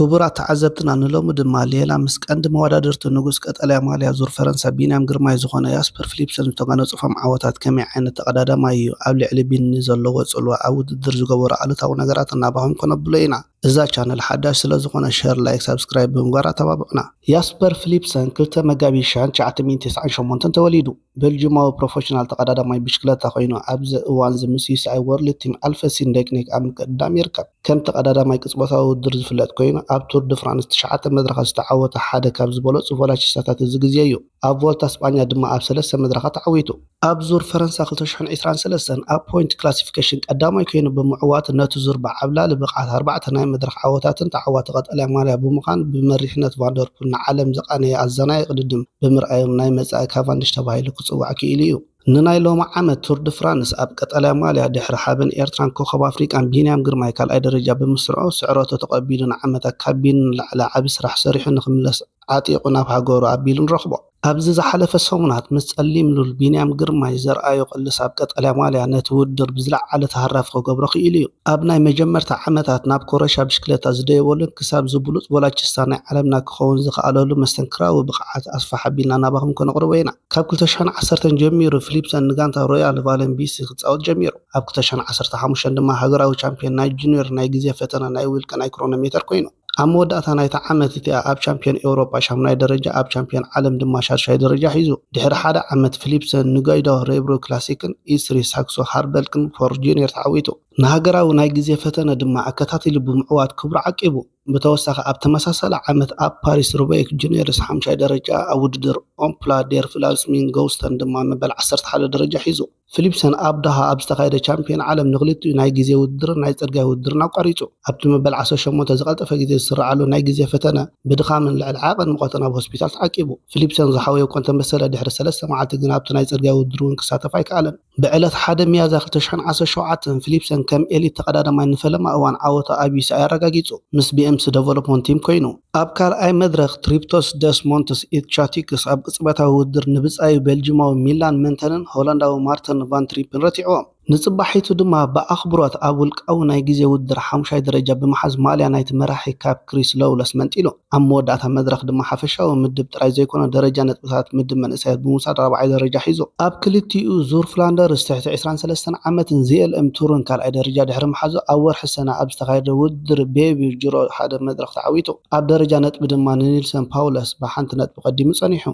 ክቡራት ተዓዘብትና፣ ንሎሚ ድማ ሌላ ምስ ቀንዲ መወዳድርቲ ንጉስ ቀጠልያ ማልያ ዙር ፈረንሳ ቢንያም ግርማይ ዝኾነ ያስፐር ፊሊፕሰን ዝተጓነጸፎም ዓወታት ከመይ ዓይነት ተቐዳዳማይ እዩ፣ ኣብ ልዕሊ ቢኒ ዘለዎ ጽልዋ፣ ኣብ ውድድር ዝገበሮ ኣሉታዊ ነገራትን ናባኹም ከነብሎ ኢና። እዛ ቻነል ሓዳሽ ስለ ዝኾነ ሸር፣ ላይክ፣ ሳብስክራይብ ብምግባር ኣተባብዑና። ያስፐር ፊሊፕሰን ክልተ መጋቢት ሺሕ ትሽዓተ ሚእቲ ተስዓን ሸሞንተን ተወሊዱ። ቤልጂማዊ ፕሮፌሽናል ተቐዳዳማይ ብሽክለታ ኮይኑ፣ ኣብዚ እዋን እዚ ምስ ዩ ሲ ኣይ ወርልድ ቲም ኣልፈሲን ቴክኒክ ኣብ ምቅድዳም ይርከብ። ከም ተቐዳዳማይ ቅጽበታዊ ውድድር ዝፍለጥ ኮይኑ፣ ኣብ ቱር ድ ፍራንስ ትሽዓተ መድረኻት ዝተዓወተ ሓደ ካብ ዝበለጹ ቮላቺስታታት እዚ ግዜ እዩ። ኣብ ቮልታ ስጳኛ ድማ ኣብ ሰለስተ መድረኻት ተዓዊቱ። ኣብ ዙር ፈረንሳ ክልተ ሽሕን ዕስራን ሰለስተን ኣብ ፖይንት ክላሲፊኬሽን ቀዳማይ ኮይኑ ብምዕዋት፣ ነቲ ዙር ብዓብላሊ ብቕዓት ኣርባዕተ ናይ መድረኽ ዓወታትን ተዓዋቲ ቀጠልያ ማልያ ብምዃን ብመሪሕነት ቫንደርፑል ንዓለም ዘቓነየ ኣዘናዪ ቅድድም ብምርኣዮም ናይ መጻኢ ካቫንዲሽ ተባሂሉ ክጽዋዕ ክኢሉ እዩ። ንናይ ሎሚ ዓመት ቱር ድ ፍራንስ ኣብ ቀጠልያ ማልያ ድሕሪ ሓበን ኤርትራን ኮኸብ ኣፍሪቃን ቢንያም ግርማይ ካልኣይ ደረጃ ብምስርዑ፣ ስዕረቱ ተቐቢሉ ንዓመታት ካብ ቢኒ ንላዕሊ ዓቢ ስራሕ ሰሪሑ ንኽምለስ ዓጢቑ ናብ ሃገሩ ኣቢሉ ንረኽቦ። ኣብዚ ዝሓለፈ ሰሙናት ምስ ጸሊም ሉል ቢንያም ግርማይ ዘርኣዮ ቅልስ ኣብ ቀጠልያ ማልያ ነቲ ውድድር ብዝለዓለ ተሃራፊ ክገብሮ ክኢሉ እዩ። ኣብ ናይ መጀመርታ ዓመታት ናብ ኮረሻ ብሽክለታ ዝደየበሉን ክሳብ ዝብሉጽ ቮላቺስታ ናይ ዓለምና ክኸውን ዝኸኣለሉ መስተንክራዊ ብቕዓት ኣስፍሕ ኣቢልና ናባኹም ከነቕርቦ ኢና። ካብ ክልተ ሽሕን ዓሰርተን ጀሚሩ ፊሊፕሰን ንጋንታ ሮያል ቫለንቢሲ ክጻወት ጀሚሩ። ኣብ ክልተ ሽሕን ዓሰርተ ሓሙሽተን ድማ ሃገራዊ ቻምፒዮን ናይ ጁኒየር ናይ ግዜ ፈተነ ናይ ውልቂ ናይ ክሮኖሜተር ኮይኑ። ኣብ መወዳእታ ናይታ ዓመት እቲኣ ኣብ ቻምፒዮን ኤውሮጳ ሻሙናይ ደረጃ፣ ኣብ ቻምፒዮን ዓለም ድማ ሻድሻይ ደረጃ ሒዙ። ድሕሪ ሓደ ዓመት ፊሊፕሰን ንጋይዶ ሬብሮ ክላሲክን ኢስሪ ሳክሶ ሃርበልክን ፎር ጁኒየር ተዓዊቱ። ንሃገራዊ ናይ ግዜ ፈተነ ድማ ኣከታቲሉ ብምዕዋት ክብሩ ዓቂቡ። ብተወሳኺ ኣብ ተመሳሳሊ ዓመት ኣብ ፓሪስ ሩቤክ ጁኒየርስ ሓምሻይ ደረጃ፣ ኣብ ውድድር ኦምፕላ ዴር ፍላስሚን ጎውስተን ድማ መበል ዓሰርተ ሓደ ደረጃ ሒዙ። ፊሊፕሰን ኣብ ዳሃ ኣብ ዝተኻየደ ቻምፒዮን ዓለም ንክልቲኡ ናይ ግዜ ውድድርን ናይ ጽርግያ ውድድርን ኣቋሪጹ። ኣብቲ መበል ዓሰርተ ሸሞንተ ዝቐልጠፈ ግዜ ዝስርዓሉ ናይ ግዜ ፈተነ ብድኻምን ልዕሊ ዓቐን ሙቐትን ኣብ ሆስፒታል ተዓቂቡ። ፊሊፕሰን ዝሓወየ እኳ እንተመሰለ፣ ድሕሪ ሰለስተ መዓልቲ ግን ኣብቲ ናይ ጽርግያ ውድድር እውን ክሳተፍ ኣይከኣለን። ብዕለት ሓደ ሚያዝያ ክልተ ሽሕን ዓሰርተ ሸውዓተን ፊሊፕሰን ከም ኤሊት ተቐዳዳማይ ንፈለማ እዋን ዓወቱ ኣብ ዩ ሲ ኣይ ኣረጋጊጹ፣ ምስ ቢ ኤም ሲ ደቨሎፕመንት ቲም ኮይኑ። ኣብ ካልኣይ መድረኽ ትሪፕቶስ ደስ ሞንትስ ኢትቻቲክስ ኣብ ቅጽበታዊ ውድድር ንብጻዩ ቤልጂማዊ ሚላን መንተንን ሆላንዳዊ ማርተን ቫን ትሪፕን ረቲዕዎም። ንጽባሒቱ ድማ ብኣኽብሮት ኣብ ውልቃዊ ናይ ግዜ ውድድር ሓሙሻይ ደረጃ ብምሓዝ ማልያ ናይቲ መራሒ ካብ ክሪስ ሎውለስ መንጢሉ። ኣብ መወዳእታ መድረኽ ድማ ሓፈሻዊ ምድብ ጥራይ ዘይኮነ ደረጃ ነጥብታት ምድብ መንእሰያት ብምውሳድ ራብዓይ ደረጃ ሒዙ። ኣብ ክልቲኡ ዙር ፍላንደርስ ትሕቲ ዕስራን ሰለስተን ዓመትን ዚ ኤል ኤም ቱርን ካልኣይ ደረጃ ድሕሪ ምሓዙ ኣብ ወርሒ ሰነ ኣብ ዝተኻየደ ውድድር ቤቢ ጅሮ ሓደ መድረኽ ተዓዊቱ። ኣብ ደረጃ ነጥቢ ድማ ንኒልሰን ፓውለስ ብሓንቲ ነጥቢ ቀዲሙ ጸኒሑ።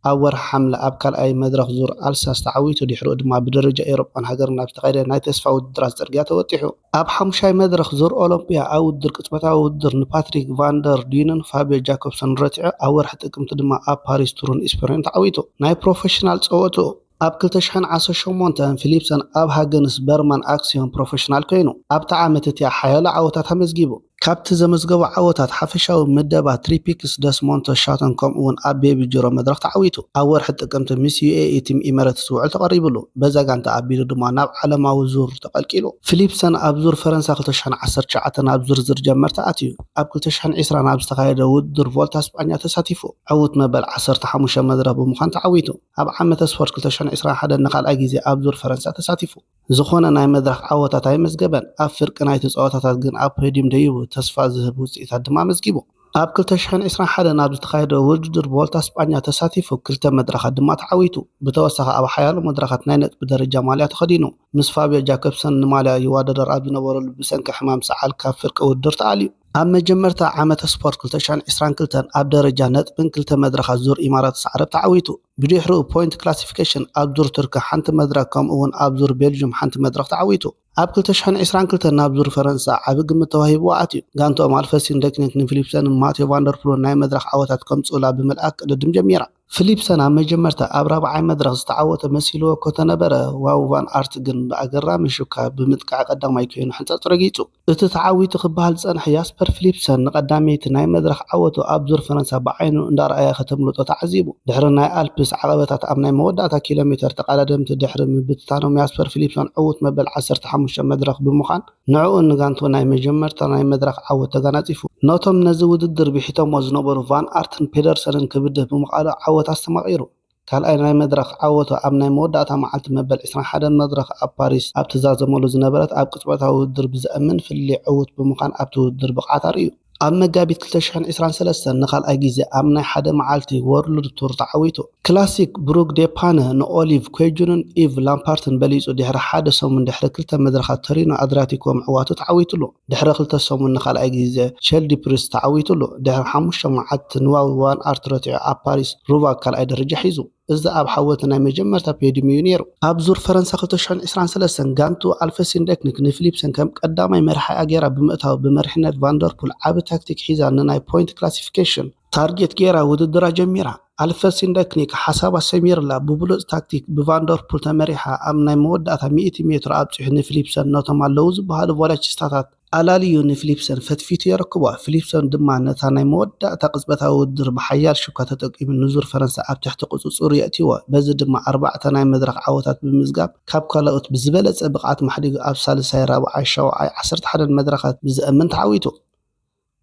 ኣብ ወርሒ ሓምለ ኣብ ካልኣይ መድረኽ ዙር ኣልሳስ ተዓዊቱ፣ ድሕሪኡ ድማ ብደረጃ ኤውሮጳን ሃገርን ኣብ ዝተኻየደ ናይ ተስፋ ውድድራት ጽርግያ ተወጢሑ። ኣብ ሓሙሻይ መድረኽ ዙር ኦሎምፒያ ኣብ ውድድር ቅጽበታዊ ውድድር ንፓትሪክ ቫንደር ዱንን ፋብዮ ጃኮብሰን ረቲዑ፣ ኣብ ወርሒ ጥቅምቲ ድማ ኣብ ፓሪስ ቱርን ኢስፐርዮን ተዓዊቱ። ናይ ፕሮፌሽናል ጸወትኡ ኣብ ክልተ ሽሕን ዓሰርተ ሸሞንተን ፊሊፕሰን ኣብ ሃገንስ በርማን ኣክስዮን ፕሮፌሽናል ኮይኑ፣ ኣብታ ዓመት እቲኣ ሓያሎ ዓወታት ኣመዝጊቡ። ካብቲ ዘመዝገቦ ዓወታት ሓፈሻዊ ምደባ ትሪፒክስ ደስሞንቶ ሻተን ከምኡ እውን ኣብ ቤቢ ጅሮ መድረኽ ተዓዊቱ። ኣብ ወርሒ ጥቅምቲ ምስ ዩ ኤ ኢ ቲም ኢመረትስ ውዕል ተቐሪብሉ። በዛ ጋንታ ኣቢሉ ድማ ናብ ዓለማዊ ዙር ተቐልቂሉ። ፊሊፕሰን ኣብ ዙር ፈረንሳ ክልተ ሽሕን ዓሰርተ ትሽዓተን ኣብ ዝርዝር ጀመርቲ ኣትዩ። ኣብ ክልተ ሽሕን ዕስራን ኣብ ዝተኻየደ ውድድር ቮልታ ስጳኛ ተሳቲፉ። ዕዉት መበል ዓሰርተ ሓሙሽተ መድረኽ ብምዃን ተዓዊቱ። ኣብ ዓመተ ስፖርት ክልተ ሽሕን ዕስራን ሓደን ንኻልኣይ ግዜ ኣብ ዙር ፈረንሳ ተሳቲፉ። ዝኾነ ናይ መድረኽ ዓወታት ኣይመዝገበን። ኣብ ፍርቂ ናይቲ ጸወታታት ግን ኣብ ፖድዩም ደይቡ፣ ተስፋ ዝህብ ውጽኢታት ድማ ኣመዝጊቡ። ኣብ ክልተ ሽሕን ዕስራን ሓደን ኣብ ዝተኻየደ ውድድር ቮልታ ስጳኛ ተሳቲፉ፣ ክልተ መድረኻት ድማ ተዓዊቱ። ብተወሳኺ ኣብ ሓያሎ መድረኻት ናይ ነጥቢ ደረጃ ማልያ ተኸዲኑ። ምስ ፋብዮ ጃኮብሰን ንማልያ ይወዳደር ኣብ ዝነበረሉ ብሰንኪ ሕማም ሰዓል ካብ ፍርቂ ውድድር ተኣልዩ። ኣብ መጀመርታ ዓመተ ስፖርት ክልተ ሽሕን ዕስራን ክልተን ኣብ ደረጃ ነጥብን ክልተ መድረኻት ዙር ኢማራትስ ዓረብ ተዓዊቱ። ብድሕሪኡ ፖይንት ክላሲፊኬሽን ኣብ ዙር ቱርኪ ሓንቲ መድረኽ ከምኡ እውን ኣብ ዙር ቤልጅም ሓንቲ መድረኽ ተዓዊቱ። ኣብ ክልተ ሽሕን ዕስራን ክልተን ናብ ዙር ፈረንሳ ዓቢ ግምት ተዋሂብዎ ኣትዩ። ጋንትኦም ኣልፈሲን ቴክኒክ ንፊሊፕሰንን ማቴዮ ቫንደርፑልን ናይ መድረኽ ዓወታት ከምጽኡላ ብምልኣት ቅድድም ጀሚራ። ፊሊፕሰን ኣብ መጀመርታ ኣብ ራብዓይ መድረኽ ዝተዓወተ መሲልዎ እኮ ተነበረ፣ ዋው ቫን ኣርት ግን ብኣገራሚ ሹካ ብምጥቃዕ ቀዳማይ ኮይኑ ሕንጸጽ ረጊጹ። እቲ ተዓዊቱ ክበሃል ዝጸንሐ ያስፐር ፊሊፕሰን ንቐዳመይቲ ናይ መድረኽ ዓወቱ ኣብ ዙር ፈረንሳ ብዓይኑ እንዳረኣየ ከተምልጦ ተዓዚቡ። ድሕሪ ናይ ኣልፕስ ዓቐበታት ኣብ ናይ መወዳእታ ኪሎ ሜተር ተቐዳደምቲ ድሕሪ ምብትታኖም ያስፐር ፊሊፕሰን ዕዉት መበል ዓሰርተ ሓሙሽተ መድረኽ ብምዃን ንዕኡን ንጋንትኡ ናይ መጀመርታ ናይ መድረኽ ዓወት ተጋናጺፉ። ነቶም ነዚ ውድድር ብሒቶሞ ዝነበሩ ቫን ኣርትን ፔደርሰንን ክብድህ ብምኽኣሉ ዓወት ኣስተማቒሩ። ካልኣይ ናይ መድረኽ ዓወቱ ኣብ ናይ መወዳእታ መዓልቲ መበል ዕስራን ሓደን መድረኽ ኣብ ፓሪስ ኣብ ትዛዘመሉ ዝነበረት ኣብ ቅጽበታዊ ውድድር ብዘእምን ፍልልይ ዕዉት ብምዃን ኣብቲ ውድድር ብቕዓት ኣርእዩ። ኣብ መጋቢት ክልተ ሽሕን ዕስራን ሰለስተን ንኻልኣይ ግዜ ኣብ ናይ ሓደ መዓልቲ ወርልድ ቱር ተዓዊቱ። ክላሲክ ብሩክ ዴፓነ ንኦሊቭ ኮጁንን ኢቭ ላምፓርትን በሊጹ ድሕሪ ሓደ ሰሙን ድሕሪ ክልተ መድረኻት ቶሪኖ ኣድሪያቲኮ ምዕዋቱ ተዓዊቱሉ። ድሕሪ ክልተ ሰሙን ንኻልኣይ ግዜ ቸልዲ ፕሪስ ተዓዊቱሉ። ድሕሪ ሓሙሽተ መዓልቲ ንዋዊ ቫን ኣርት ረቲዑ ኣብ ፓሪስ ሩቫክ ካልኣይ ደረጃ ሒዙ። እዚ ኣብ ሓወልቲ ናይ መጀመርታ ፔድሚዩ ነይሩ። ኣብ ዙር ፈረንሳ ክልተ ሽሕን ዕስራን ሰለስተን ጋንቱ ኣልፈሲን ደክኒክ ንፊሊፕሰን ከም ቀዳማይ መርሓያ ገይራ ብምእታው ብመሪሕነት ቫንደርፑል ዓቢ ታክቲክ ሒዛ ንናይ ፖይንት ክላሲፊኬሽን ታርጌት ገይራ ውድድራ ጀሚራ። ኣልፈሲን ደክኒክ ሓሳባ ሰሚርላ ብብሉጽ ታክቲክ ብቫንደርፑል ተመሪሓ ኣብ ናይ መወዳእታ ሚእቲ ሜትሮ ኣብጺሑ ንፊሊፕሰን ነቶም ኣለዉ ዝበሃሉ ቮላቺስታታት ኣላልዩ ንፊሊፕሰን ፈትፊቱ የረክቦ። ፊሊፕሰን ድማ ነታ ናይ መወዳእታ ቅጽበታዊ ውድድር ብሓያል ሽኳ ተጠቂሙ ንዙር ፈረንሳ ኣብ ትሕቲ ቁጽጽሩ የእትይዎ። በዚ ድማ ኣርባዕተ ናይ መድረኽ ዓወታት ብምዝጋብ ካብ ካልኦት ብዝበለጸ ብቕዓት ማሕዲጉ ኣብ ሳልሳይ፣ ራብዓይ፣ ሻውዓይ፣ ዓሰርተ ሓደን መድረኻት ብዘእምን ተዓዊቱ።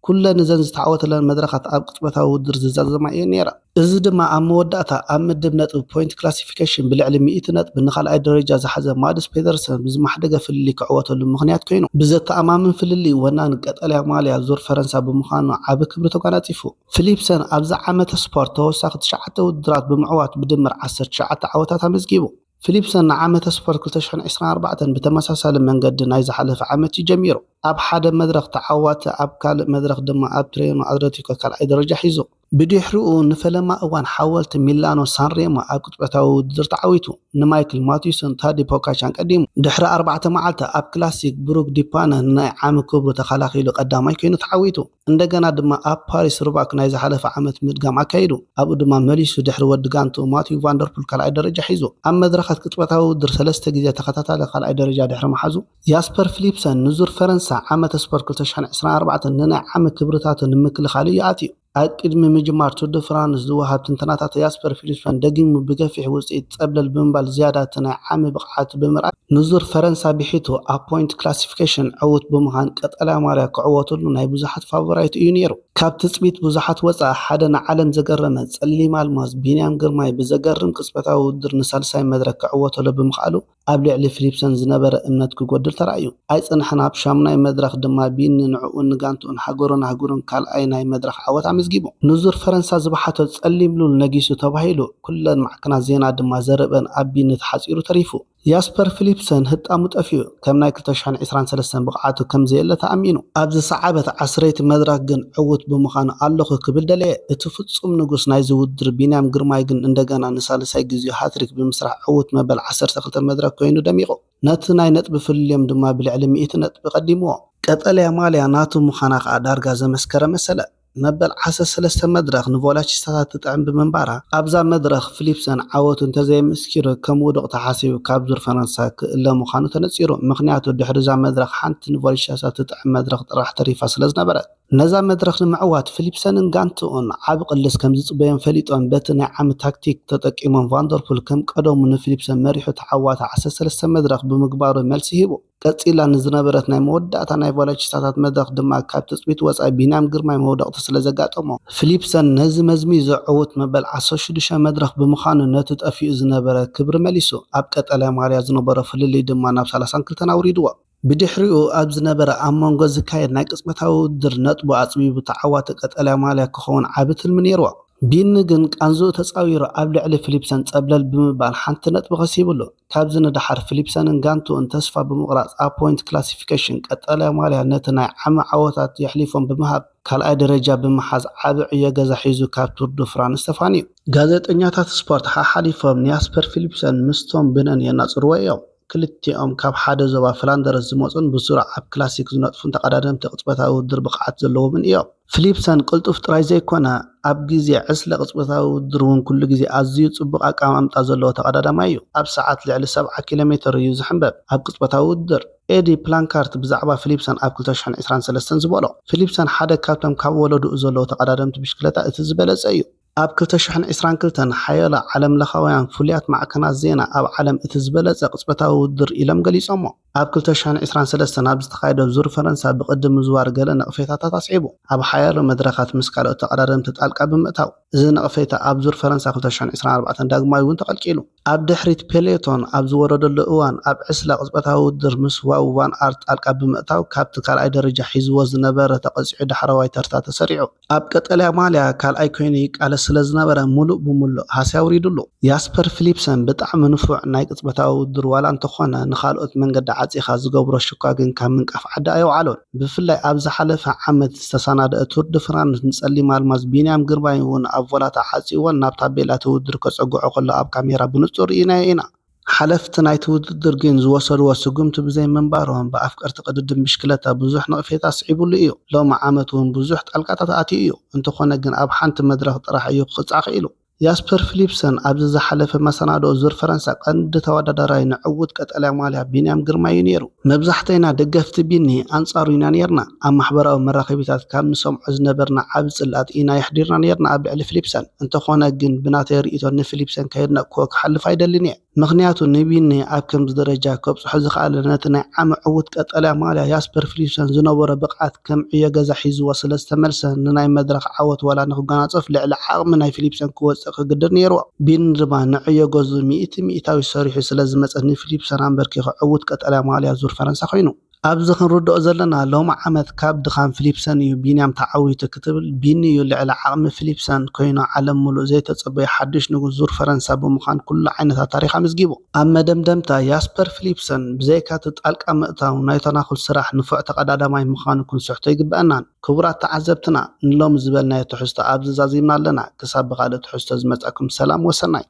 ኩለን እዘን ዝተዓወተለን መድረኻት ኣብ ቅጽበታዊ ውድድር ዝዛዘማ እየን ነይራ። እዚ ድማ ኣብ መወዳእታ ኣብ ምድብ ነጥቢ ፖይንት ክላሲፊኬሽን ብልዕሊ ሚእቲ ነጥቢ ንኻልኣይ ደረጃ ዝሓዘ ማድስ ፔደርሰን ብዝማሕደገ ፍልልይ ክዕወተሉ ምኽንያት ኮይኑ። ብዘተኣማምን ፍልልይ ወናኒ ቀጠልያ ማልያ ዙር ፈረንሳ ብምዃኑ ዓቢ ክብሪ ተጓናጺፉ። ፊሊፕሰን ኣብዚ ዓመተ ስፖርት ተወሳኺ ትሽዓተ ውድድራት ብምዕዋት ብድምር ዓሰርተ ትሽዓተ ዓወታት ኣመዝጊቡ። ፊሊፕሰን ንዓመተ ስፖርት ክልተ ሽሕን ዕስራን ኣርባዕተን ብተመሳሳሊ መንገዲ ናይ ዝሓለፈ ዓመት እዩ ጀሚሩ። ኣብ ሓደ መድረኽ ተዓዋቲ፣ ኣብ ካልእ መድረኽ ድማ ኣብ ትሬኖ ኣትለቲኮ ካልኣይ ደረጃ ሒዙ። ብድሕሪኡ ንፈለማ እዋን ሓወልቲ ሚላኖ ሳንሬሞ ኣብ ቅጽበታዊ ውድድር ተዓዊቱ፣ ንማይክል ማቲስን ታዲ ፖጋቻን ቀዲሙ። ድሕሪ ኣርባዕተ መዓልቲ ኣብ ክላሲክ ብሩክ ዲፓነ ንናይ ዓሚ ክብሩ ተኸላኺሉ ቀዳማይ ኮይኑ ተዓዊቱ። እንደገና ድማ ኣብ ፓሪስ ሩቫክ ናይ ዝሓለፈ ዓመት ምድጋም ኣካይዱ። ኣብኡ ድማ መሊሱ ድሕሪ ወዲ ጋንቱ ማቲው ቫንደርፑል ካልኣይ ደረጃ ሒዙ። ኣብ መድረኻት ቅጽበታዊ ውድድር ሰለስተ ግዜ ተኸታታሊ ካልኣይ ደረጃ ድሕሪ ምሓዙ፣ ያስፐር ፊሊፕሰን ንዙር ፈረንሳ ዓመተ ስፖርት ክልተ ሽሕን ዕስራን ኣርባዕተን ንናይ ዓሚ ክብርታቱ ንምክልኻል እዩ ኣትዩ። ኣብ ቅድሚ ምጅማር ቱር ደ ፍራንስ ዝወሃብ ትንተናታት ያስፐር ፊሊፕሰን ደጊሙ ብገፊሕ ውጽኢት ጸብለል ብምባል ዝያዳ እቲ ናይ ዓሚ ብቕዓቱ ብምርኣይ ንዙር ፈረንሳ ብሒቱ ኣብ ፖይንት ክላሲፊኬሽን ዕዉት ብምዃን ቀጠልያ ማልያ ክዕወተሉ ናይ ብዙሓት ፋቮራይት እዩ ነይሩ። ካብ ትጽቢት ብዙሓት ወጻኢ ሓደ ንዓለም ዘገረመ ጸሊም ኣልማዝ ቢንያም ግርማይ ብዘገርም ቅጽበታዊ ውድድር ንሳልሳይ መድረኽ ክዕወተሉ ብምኽኣሉ ኣብ ልዕሊ ፊሊፕሰን ዝነበረ እምነት ክጎድል ተራእዩ። ኣይጸንሐን፣ ኣብ ሻምናይ መድረኽ ድማ ቢኒ ንዕኡን ንጋንትኡን ሃገሩን ኣህጉሩን ካልኣይ ናይ መድረኽ ዓወት ኣመዝጊቡ። ንዙር ፈረንሳ ዝበሓቶ ጸሊም ሉል ነጊሱ ተባሂሉ፣ ኩለን ማዕከናት ዜና ድማ ዘረበን ኣብ ቢኒ ተሓጺሩ ተሪፉ። ያስፐር ፊሊፕሰን ህጣሙ ጠፊኡ፣ ከም ናይ ክልተ ሽሕን ዕስራን ሰለስተን ብቕዓቱ ከም ዘየለ ተኣሚኑ። ኣብ ዝሰዓበት ዓስረይቲ መድረኽ ግን ዕዉት ብምዃኑ ኣለኹ ክብል ደለየ። እቲ ፍጹም ንጉስ ናይዚ ውድድር ቢንያም ግርማይ ግን እንደገና ንሳልሳይ ግዜኡ ሃትሪክ ብምስራሕ ዕዉት መበል ዓሰርተ ክልተ መድረኽ ኮይኑ ደሚቑ። ነቲ ናይ ነጥቢ ፍልልዮም ድማ ብልዕሊ ሚእቲ ነጥቢ ቀዲምዎ። ቀጠልያ ማልያ ናቱ ምዃና ከኣ ዳርጋ ዘመስከረ መሰለ። መበል ዓሰርተ ሰለስተ መድረኽ ንቮላቺስታታት ትጥዕም ብምንባራ፣ ኣብዛ መድረኽ ፊሊፕሰን ዓወቱ እንተዘየመስኪሩ ከም ውዱቕ ተሓሲቡ ካብ ዙር ፈረንሳ ክእለ ምዃኑ ተነጺሩ። ምኽንያቱ ድሕሪ እዛ መድረኽ ሓንቲ ንቮላቺስታታት ትጥዕም መድረኽ ጥራሕ ተሪፋ ስለ ዝነበረት። ነዛ መድረኽ ንምዕዋት ፊሊፕሰንን ጋንትኡን ዓቢ ቅልስ ከም ዝጽበዮም ፈሊጦም በቲ ናይ ዓሚ ታክቲክ ተጠቂሞም ቫንደርፑል ከም ቀደሙ ንፊሊፕሰን መሪሑ ተዓዋቲ ዓሰርተ ሰለስተ መድረኽ ብምግባሩ መልሲ ሂቡ። ቀጺላ ንዝነበረት ናይ መወዳእታ ናይ ቮላቺስታታት መድረኽ ድማ ካብ ትጽቢት ወጻኢ ቢንያም ግርማይ መውደቕቲ ስለ ዘጋጠሞ፣ ፊሊፕሰን ነዚ መዝሚዙ ዕዉት መበል ዓሰርተ ሽዱሽተ መድረኽ ብምዃኑ ነቲ ጠፊኡ ዝነበረ ክብሪ መሊሱ። ኣብ ቀጠልያ ማልያ ዝነበሮ ፍልልይ ድማ ናብ ሰላሳን ክልተን ኣውሪድዎ። ብድሕሪኡ ኣብ ዝነበረ ኣብ መንጎ ዝካየድ ናይ ቅጽበታዊ ውድድር ነጥቡ ኣጽቢቡ ተዓዋቲ ቀጠልያ ማልያ ክኸውን ዓቢ ትልሚ ነይርዎ። ቢኒ ግን ቃንዝኡ ተጻዊሩ ኣብ ልዕሊ ፊሊፕሰን ጸብለል ብምባል ሓንቲ ነጥቢ ከሲብሉ። ካብዚ ንደሓር ፊሊፕሰንን ጋንትኡን ተስፋ ብምቑራጽ ኣብ ፖይንት ክላሲፊኬሽን ቀጠልያ ማልያ ነቲ ናይ ዓሚ ዓወታት የሕሊፎም ብምሃብ ካልኣይ ደረጃ ብምሓዝ ዓቢ ዕዮ ገዛ ሒዙ ካብ ቱር ዱ ፍራንስ ተፋንዩ። ጋዜጠኛታት ስፖርት ሓሓሊፎም ንያስፐር ፊሊፕሰን ምስቶም ብነን የናጽርዎ እዮም። ክልቲኦም ካብ ሓደ ዞባ ፍላንደርስ ዝመጹን ብስሩዕ ኣብ ክላሲክ ዝነጥፉን ተቐዳደምቲ ቅጽበታዊ ውድድር ብቕዓት ዘለዎምን እዮም። ፊሊፕሰን ቅልጡፍ ጥራይ ዘይኮነ፣ ኣብ ግዜ ዕስለ ቅጽበታዊ ውድድር እውን ኩሉ ግዜ ኣዝዩ ጽቡቕ ኣቀማምጣ ዘለዎ ተቐዳዳማይ እዩ። ኣብ ሰዓት ልዕሊ ሰብዓ ኪሎ ሜተር እዩ ዝሕንበብ። ኣብ ቅጽበታዊ ውድድር፣ ኤዲ ፕላንካርት ብዛዕባ ፊሊፕሰን ኣብ ክልተ ሽሕን ዕስራን ሰለስተን ዝበሎ፣ ፊሊፕሰን ሓደ ካብቶም ካብ ወለድኡ ዘለዉ ተቐዳደምቲ ብሽክለታ እቲ ዝበለጸ እዩ። ኣብ ክልተ ሽሕን ዕስራን ክልተን ሓያሎ ዓለምለኻውያን ፍሉያት ማዕከናት ዜና ኣብ ዓለም እቲ ዝበለጸ ቅጽበታዊ ውድድር ኢሎም ገሊጾሞ። ኣብ ክልተ ሽሕን ዕስራን ሰለስተን ኣብ ዝተኻየደ ዙር ፈረንሳ ብቕዲ ምዝዋር ገለ ነቕፌታታት ኣስዒቡ፣ ኣብ ሓያሎ መድረኻት ምስ ካልኦት ተቐዳደምቲ ጣልቃ ብምእታው። እዚ ነቕፌታ ኣብ ዙር ፈረንሳ ክልተ ሽሕን ዕስራን ኣርባዕተን ዳግማይ እውን ተቐልቂሉ። ኣብ ድሕሪት ፔሌቶን ኣብ ዝወረደሉ እዋን፣ ኣብ ዕስለ ቅጽበታዊ ውድድር ምስ ዋው ቫን ኣርት ጣልቃ ብምእታው፣ ካብቲ ካልኣይ ደረጃ ሒዝዎ ዝነበረ ተቐጺዑ ዳሕረዋይ ተርታ ተሰሪዑ። ኣብ ቀጠልያ ማልያ ካልኣይ ኮይኑ ይቃለስ ስለ ዝነበረ፣ ምሉእ ብምሉእ ሃስያ ኣውሪዱሉ። ያስፐር ፊሊፕሰን ብጣዕሚ ንፉዕ ናይ ቅጽበታዊ ውድድር ዋላ እንተኾነ፣ ንኻልኦት መንገዲ ዓጺኻ ዝገብሮ ሽኳ ግን ካብ ምንቃፍ ዓዲ ኣየውዓሎን። ብፍላይ ኣብ ዝሓለፈ ዓመት ዝተሰናደአ ቱር ድ ፍራንስ ንጸሊም ኣልማዝ ቢንያም ግርማይ እውን ኣብ ቮላታ ዓጺዎን ናብ ታቤላ እቲ ውድድር ከጸግዖ ከሎ ኣብ ካሜራ ብንጹር ርኢናዮ ኢና። ሓለፍቲ ናይቲ ውድድር ግን ዝወሰድዎ ስጉምቲ ብዘይምንባሮም ብኣፍቀርቲ ቅድድም ብሽክለታ ብዙሕ ነቕፌታ ኣስዒቡሉ እዩ። ሎሚ ዓመት እውን ብዙሕ ጣልቃታት ኣትዩ እዩ። እንተኾነ ግን ኣብ ሓንቲ መድረኽ ጥራሕ እዩ ክቕጻዕ ክኢሉ። ያስፐር ፊሊፕሰን ኣብዚ ዝሓለፈ መሰናድኦ ዙር ፈረንሳ ቀንዲ ተወዳዳራይ ንዕዉት ቀጠልያ ማልያ ቢንያም ግርማይ እዩ ነይሩ። መብዛሕተና ደገፍቲ ቢኒ ኣንጻሩ ኢና ነይርና። ኣብ ማሕበራዊ መራኸቢታት ካብ ንሰምዖ ዝነበርና ዓቢ ጽልኣት ኢና የሕዲርና ነይርና ኣብ ልዕሊ ፊሊፕሰን። እንተኾነ ግን ብናተይ ርእይቶ ንፊሊፕሰን ከየድነቕክዎ ክሓልፍ ኣይደልን እየ። ምኽንያቱ ንቢኒ ኣብ ከምዚ ደረጃ ከብጽሖ ዝኸኣለ ነቲ ናይ ዓሚ ዕዉት ቀጠልያ ማልያ ያስፐር ፊሊፕሰን ዝነበሮ ብቕዓት ከም ዕዮ ገዛ ሒዝዎ ስለ ዝተመልሰ ንናይ መድረኽ ዓወት ዋላ ንክጎናጸፍ ልዕሊ ዓቕሚ ናይ ፊሊፕሰን ክወጽእ ክግደድ ነይርዎ። ቢኒ ድማ ንዕዮ ገዝኡ ሚእቲ ሚእታዊ ሰሪሑ ስለ ዝመጸ ንፊሊፕሰን ኣንበርኪኹ ዕዉት ቀጠልያ ማልያ ዙር ፈረንሳ ኮይኑ። ኣብዚ ክንርድኦ ዘለና ሎሚ ዓመት ካብ ድኻም ፊሊፕሰን እዩ ቢንያም ተዓዊቱ ክትብል ቢኒ እዩ ልዕሊ ዓቕሚ ፊሊፕሰን ኮይኑ ዓለም ሙሉእ ዘይተጸበዮ ሓድሽ ንጉስ ዙር ፈረንሳ ብምዃን ኩሉ ዓይነታት ታሪኽ ኣመዝጊቡ። ኣብ መደምደምታ ያስፐር ፊሊፕሰን ብዘይካ እቲ ጣልቃ ምእታው ናይ ተናኹል ስራሕ ንፉዕ ተቐዳዳማይ ምዃኑ ክንስሕቶ ኣይግበኣናን። ክቡራት ተዓዘብትና ንሎሚ ዝበልናዮ ትሕዝቶ ኣብዚ ዛዚምና ኣለና። ክሳብ ብኻልእ ትሕዝቶ ዝመጻኩም ሰላም ወሰናይ።